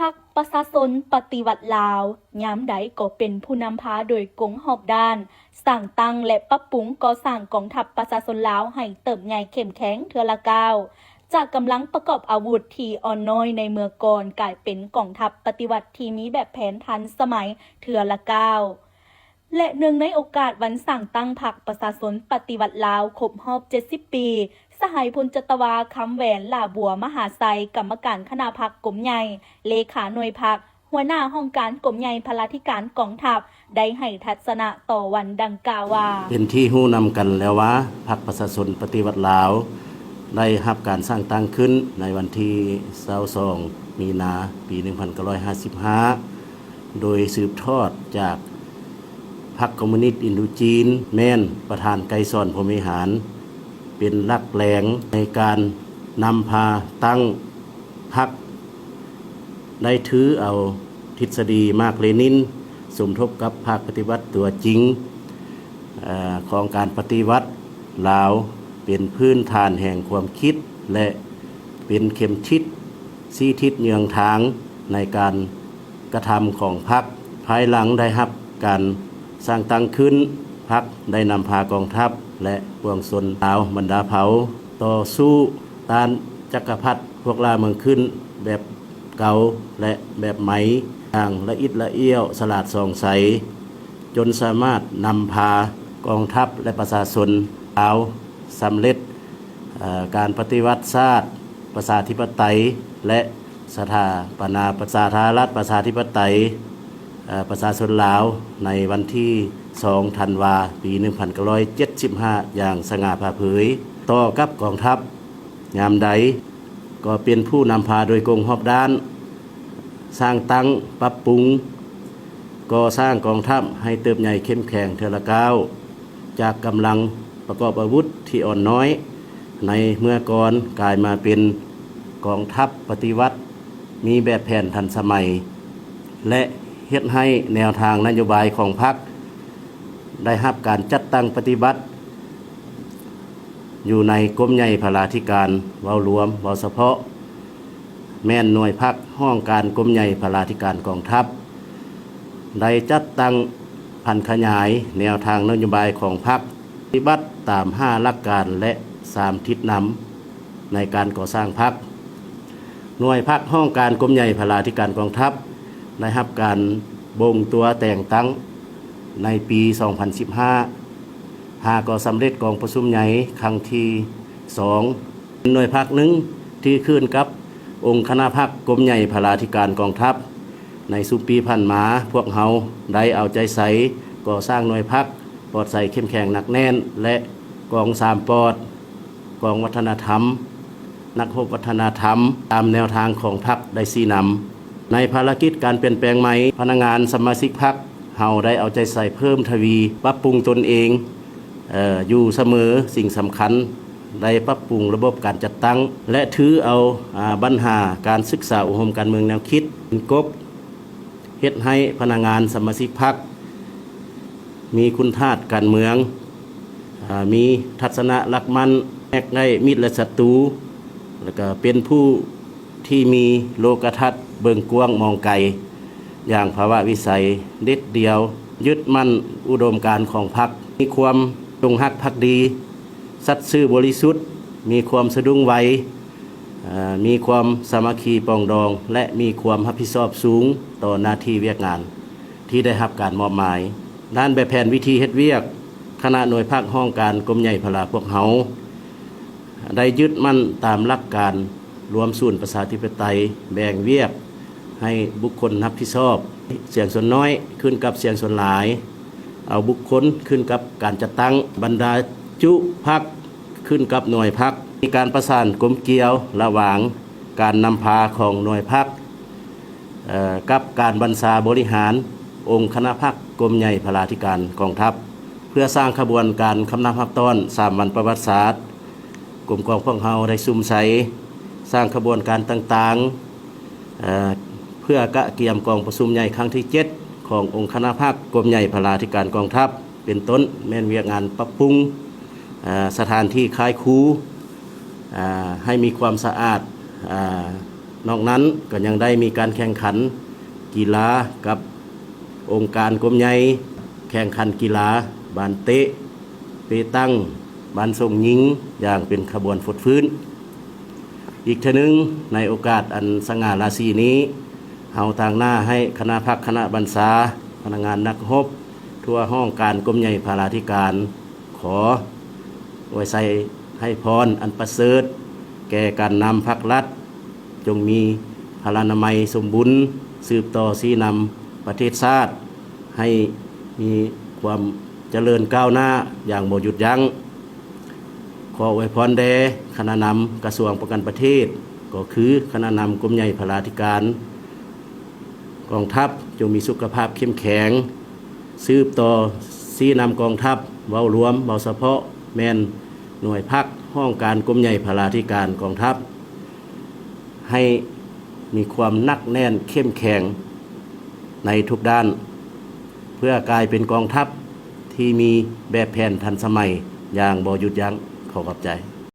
ພັກປະຊາຊົນປະຕິວັດລາວ ຍາມໃດກໍເປັນຜູ້ນຳພາໂດຍກົງຮອບດ້ານ ສ້າງຕັ້ງ ແລະ ປັບປຸງກໍ່ສ້າງກອງທັບປະຊາຊົນລາວໃຫ້ເຕີບໃຫຍ່ເຂັ້ມແຂງເທື່ອລະກ້າວ, ຈາກກຳລັງປະກອບອາວຸດທີ່ອ່ອນນ້ອຍໃນເມື່ອກ່ອນ ກາຍເປັນກອງທັບປະຕິວັດທີ່ມີແບບແຜນທັນສະໄໝເທື່ອລະກ້າວ. ແລະ ເນື່ອງໃນໂອກາດວັນສ້າງຕັ້ງພັກປະຊາຊົນປະຕິວັດລາວຄົບຮອບເຈັດສິບປີ, ສະຫາຍພົນຈັດຕະວາ ຄຳແຫວນ ຫຼ້າບົວມະຫາໄຊ ກຳມະການຄະນະພັກກົມໃຫຍ່, ເລຂາໜ່ວຍພັກ, ຫົວໜ້າຫ້ອງການກົມໃຫຍ່ພະລາທິການກອງທັບ ໄດ້ໃຫ້ທັດສະນະຕໍ່ວັນດັ່ງກ່າວວ່າ ເປັນທີ່ຮູ້ນຳກັນແລ້ວວ່າ ພັກປະຊາຊົນປະຕິວັດລາວ ໄດ້ຮັບການສ້າງຕັ້ງຂຶ້ນໃນວັນທີຊາວສອງ ມີນາ ປີໜຶ່ງພັນເກົ້າຮ້ອຍຫ້າສິບຫ້າ ໂດຍສືບທອດຈາກພັກຄອມມູນິດອິນໂດຈີນ ແມ່ນປະທານໄກສອນ ພົມວິຫານ ເປັນຫຼັກແຫຼງໃນການນຳພາຕັ້ງພັກ ໄດ້ຖືເອົາທິດສະດີມາກເລນິນ ສົມທົບກັບພາກປະຕິວັດຕົວຈິງ ເອີ ຂອງການປະຕິວັດລາວ ເປັນພື້ນຖານແຫ່ງຄວາມຄິດ ແລະ ເປັນເຂັມທິດຊີ້ທິດເຍືອງທາງໃນການກະທຳຂອງພັກ. ພາຍຫຼັງໄດ້ຮັບການສ້າງຕັ້ງຂຶ້ນ, ພັກໄດ້ນຳພາກອງທັບ ແລະ ປວງຊົນລາວບັນດາເຜົ່າ ຕໍ່ສູ້ຕ້ານຈັກກະພັດພວກລ່າເມືອງຂຶ້ນແບບເກົ່າ ແລະ ແບບໃໝ່ຢ່າງລະອິດລະອ້ຽວ, ສະຫຼາດສ່ອງໃສ, ຈົນສາມາດນຳພາກອງທັບ ແລະ ປະຊາຊົນລາວສຳເລັດ ເອີ ການປະຕິວັດຊາດປະຊາທິປະໄຕ ແລະ ສະຖາປະນາປະຊາ ສາທາລະນະລັດປະຊາທິປະໄຕ ເອີ ປະຊາຊົນລາວ ໃນວັນທີສອງ ທັນວາ ປີໜຶ່ງພັນເກົ້າຮ້ອຍເຈັດສິບຫ້າ ຢ່າງສະຫງ່າຜ່າເຜີຍ. ຕໍ່ກັບກອງທັບ ຍາມໃດກໍເປັນຜູ້ນຳພາໂດຍກົງຮອບດ້ານ, ສ້າງຕັ້ງ, ປັບປຸງ, ກໍ່ສ້າງກອງທັບໃຫ້ເຕີບໃຫຍ່ເຂັ້ມແຂງເທື່ອລະກ້າວ, ຈາກກຳລັງປະກອບອາວຸດທີ່ອ່ອນນ້ອຍໃນເມື່ອກ່ອນ ກາຍມາເປັນກອງທັບປະຕິວັດ ມີແບບແຜນທັນສະໄໝ ແລະ ເຮັດໃຫ້ແນວທາງນະໂຍບາຍຂອງພັກ ໄດ້ຮັບການຈັດຕັ້ງປະຕິບັດຢູ່ໃນກົມໃຫຍ່ພະລາທິການ ເວົ້າລວມ, ເວົ້າສະເພາະ ແມ່ນໜ່ວຍພັກຫ້ອງການກົມໃຫຍ່ພະລາທິການກອງທັບ ໄດ້ຈັດຕັ້ງຜັນຂະຫຍາຍແນວທາງນະໂຍບາຍຂອງພັກ ປະຕິບັດຕາມຫ້າຫຼັກການ ແລະ ສາມທິດນຳໃນການກໍ່ສ້າງພັກ. ໜ່ວຍພັກຫ້ອງການກົມໃຫຍ່ພະລາທິການກອງທັບ ໄດ້ຮັບການບົ່ງຕົວແຕ່ງຕັ້ງໃນປີສອງພັນສິບຫ້າ ຫາກໍສຳເລັດກອງປະຊຸມໃຫຍ່ຄັ້ງທີສອງ ເປັນໜ່ວຍພັກໜຶ່ງທີ່ຂຶ້ນກັບອົງຄະນະພັກກົມໃຫຍ່ພະລາທິການກອງທັບ. ໃນຊຸມປີຜ່ານມາ, ພວກເຮົາໄດ້ເອົາໃຈໃສ່ກໍ່ສ້າງໜ່ວຍພັກປອດໃສເຂັ້ມແຂງໜັກແໜ້ນ ແລະ ກອງສາມປອດ, ກອງວັດທະນະທຳ, ນັກຮົບວັດທະນະທຳ ຕາມແນວທາງຂອງພັກໄດ້ຊີ້ນຳ. ໃນພາລະກິດການປ່ຽນແປງໃໝ່, ພະນັກງານສະມາຊິກພັກ ເຮົາໄດ້ເອົາໃຈໃສ່ເພີ່ມທະວີປັບປຸງຕົນເອງ ເອີ ຢູ່ສະເໝີ. ສິ່ງສຳຄັນ ໄດ້ປັບປຸງລະບົບການຈັດຕັ້ງ ແລະ ຖືເອົາ ອາ ບັນຫາການສຶກສາອົບຮົມການເມືອງແນວຄິດເປັນກົກ ເຮັດໃຫ້ພະນັກງານສະມາຊິກພັກ ມີຄຸນທາດການເມືອງ, ອາ ມີທັດສະນະຫຼັກໝັ້ນ, ແຍກໄດ້ມິດ ແລະ ສັດຕູ, ແລ້ວກະເປັນຜູ້ທີ່ມີໂລກະທັດເບິ່ງກວ້າງມອງໄກ ຢ່າງພາວະວິໄສເດັດດ່ຽວ, ຍຶດໝັ້ນອຸດົມການຂອງພັກ, ມີຄວາມຈົງຮັກພັກດີ, ສັດຊື່ບໍລິສຸດ, ມີຄວາມສະດຸ້ງໄວ, ເອີ ມີຄວາມສາມັກຄີປອງດອງ ແລະ ມີຄວາມຮັບຜິດຊອບສູງຕໍ່ໜ້າທີ່ວຽກງານທີ່ໄດ້ຮັບການມອບໝາຍ. ດ້ານແບບແຜນວິທີເຮັດວຽກ, ຄະນະໜ່ວຍພັກຫ້ອງການກົມໃຫຍ່ພະລາພວກເຮົາ ໄດ້ຍຶດໝັ້ນຕາມຫຼັກການລວມສູນປະຊາທິປະໄຕ, ແບ່ງວຽກໃຫ້ບຸກຄົນຮັບຜິດຊອບ, ສຽງສ່ວນນ້ອຍຂຶ້ນກັບສຽງສ່ວນຫຼາຍ, ເອົາບຸກຄົນຂຶ້ນກັບການຈັດຕັ້ງ, ບັນດາຈຸພັກຂຶ້ນກັບໜ່ວຍພັກ, ມີການປະສານກົມກ່ຽວລະຫວ່າງການນຳພາຂອງໜ່ວຍພັກ ເອີ ກັບການບັນຊາບໍລິຫານອົງຄະນະພັກກົມໃຫຍ່ພະລາທິການກອງທັບ ເພື່ອສ້າງຂະບວນການຄຳນັບຮັບຕ້ອນສາມວັນປະຫວັດສາດ. ກົມກອງພວກເຮົາໄດ້ສຸມໃສ່ສ້າງຂະບວນການຕ່າງໆ ເອີ ເພື່ອກະກຽມກອງປະຊຸມໃຫຍ່ຄັ້ງທີເຈັດ ຂອງອົງຄະນະພັກກົມໃຫຍ່ພະລາທິການກອງທັບ ເປັນຕົ້ນແມ່ນວຽກງານປັບປຸງ ເອີ ສະຖານທີ່ຄ້າຍຄູ ເອີ ໃຫ້ມີຄວາມສະອາດ ເອີ ນອກນັ້ນກໍຍັງໄດ້ມີການແຂ່ງຂັນກິລາກັບອົງການກົມໃຫຍ່ ແຂ່ງຂັນກິລາບານເຕະ, ເປຕັງ, ບານສົ່ງຍິງ ຢ່າງເປັນຂະບວນຟົດຟື້ນ. ອີກເທື່ອໜຶ່ງ, ໃນໂອກາດອັນສະຫງ່າລາສີນີ້, ເຮົາຕາງໜ້າໃຫ້ຄະນະພັກຄະນະບັນຊາ, ພະນັກງານນັກຮົບ, ທົ່ວຫ້ອງການກົມໃຫຍ່ພະລາທິການ ຂໍອວຍໄຊໃຫ້ພອນອັນປະເສີດແກ່ການນຳພັກລັດ, ຈົ່ງມີພະລານາໄມສົມບູນ, ສືບຕໍ່ຊີ້ນຳປະເທດຊາດໃຫ້ມີຄວາມຈະເລີນກ້າວໜ້າຢ່າງບໍ່ຢຸດຢັ້ງ. ຂໍອວຍພອນແດ່ຄະນະນຳກະຊວງປ້ອງກັນປະເທດ, ກໍຄືຄະນະນຳກົມໃຫຍ່ພະລາທິການ ກອງທັບຈົ່ງມີສຸຂະພາບເຂັ້ມແຂງ, ສືບຕໍ່ຊີ້ນຳກອງທັບ, ເວົ້າລວມ, ເວົ້າສະເພາະ, ແມ່ນໜ່ວຍພັກ, ຫ້ອງການກົມໃຫຍ່ພະລາທິການກອງທັບ ໃຫ້ມີຄວາມໜັກແໜ້ນເຂັ້ມແຂງໃນທຸກດ້ານ, ເພື່ອກາຍເປັນກອງທັບທີ່ມີແບບແຜນທັນສະໄໝຢ່າງບໍ່ຢຸດຢັ້ງ. ຂໍຂອບໃຈ.